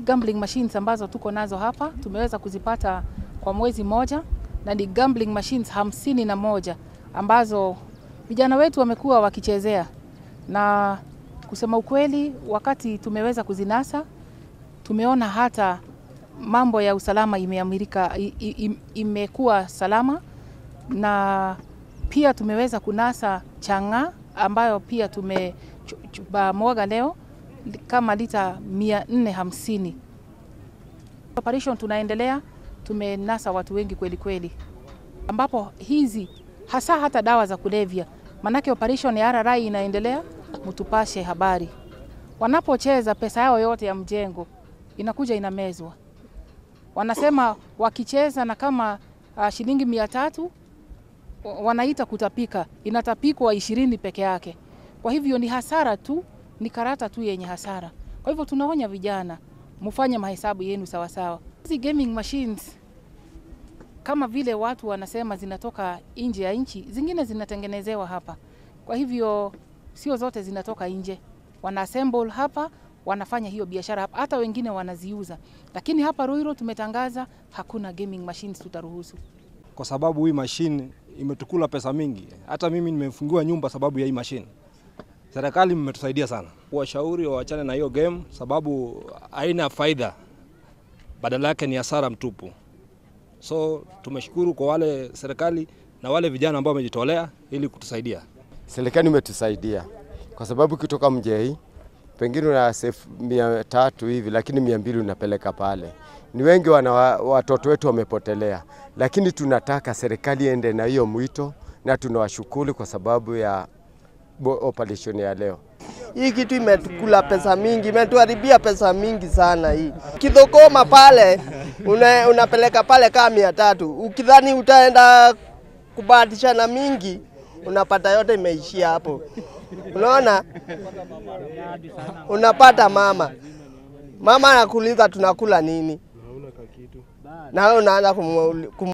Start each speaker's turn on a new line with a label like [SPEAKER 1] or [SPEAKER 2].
[SPEAKER 1] Hizi gambling machines ambazo tuko nazo hapa tumeweza kuzipata kwa mwezi moja, na ni gambling machines 51 ambazo vijana wetu wamekuwa wakichezea. Na kusema ukweli, wakati tumeweza kuzinasa, tumeona hata mambo ya usalama imeamirika, imekuwa salama, na pia tumeweza kunasa chang'aa ambayo pia tumemwaga leo kama lita 450. Operation tunaendelea, tumenasa watu wengi kweli kweli, ambapo hizi hasa hata dawa za kulevya, manake operation ya RRI inaendelea, mtupashe habari. Wanapocheza pesa yao yote ya mjengo inakuja inamezwa. Wanasema wakicheza na kama shilingi 300 wanaita kutapika, inatapikwa 20 peke yake. Kwa hivyo ni hasara tu, ni karata tu yenye hasara. Kwa hivyo tunaonya vijana, mfanye mahesabu yenu sawa sawa. Hizi gaming machines kama vile watu wanasema zinatoka nje ya nchi, zingine zinatengenezewa hapa. Kwa hivyo sio zote zinatoka nje. Wana assemble hapa, wanafanya hiyo biashara hapa, hata wengine wanaziuza. Lakini hapa Ruiru tumetangaza hakuna gaming machines tutaruhusu.
[SPEAKER 2] Kwa sababu hii machine imetukula pesa mingi. Hata mimi nimefungiwa nyumba sababu ya hii machine. Serikali mmetusaidia sana. Washauri waachane na hiyo game sababu haina faida. Badala yake ni hasara mtupu. So tumeshukuru kwa wale serikali na wale vijana ambao wamejitolea ili kutusaidia.
[SPEAKER 3] Serikali imetusaidia kwa sababu kutoka mjei pengine una save 300 hivi, lakini 200 unapeleka pale. Ni wengi watoto wetu wamepotelea, lakini tunataka serikali ende na hiyo mwito, na tunawashukuru kwa sababu ya operation ya leo.
[SPEAKER 4] Hii kitu imetukula pesa mingi, imetuharibia pesa mingi sana hii. Kidhokoma pale unapeleka pale kama 300, ukidhani utaenda kubahatisha na mingi, unapata yote imeishia hapo. Unaona? Unapata mama anakuuliza tunakula nini? Na wewe unaanza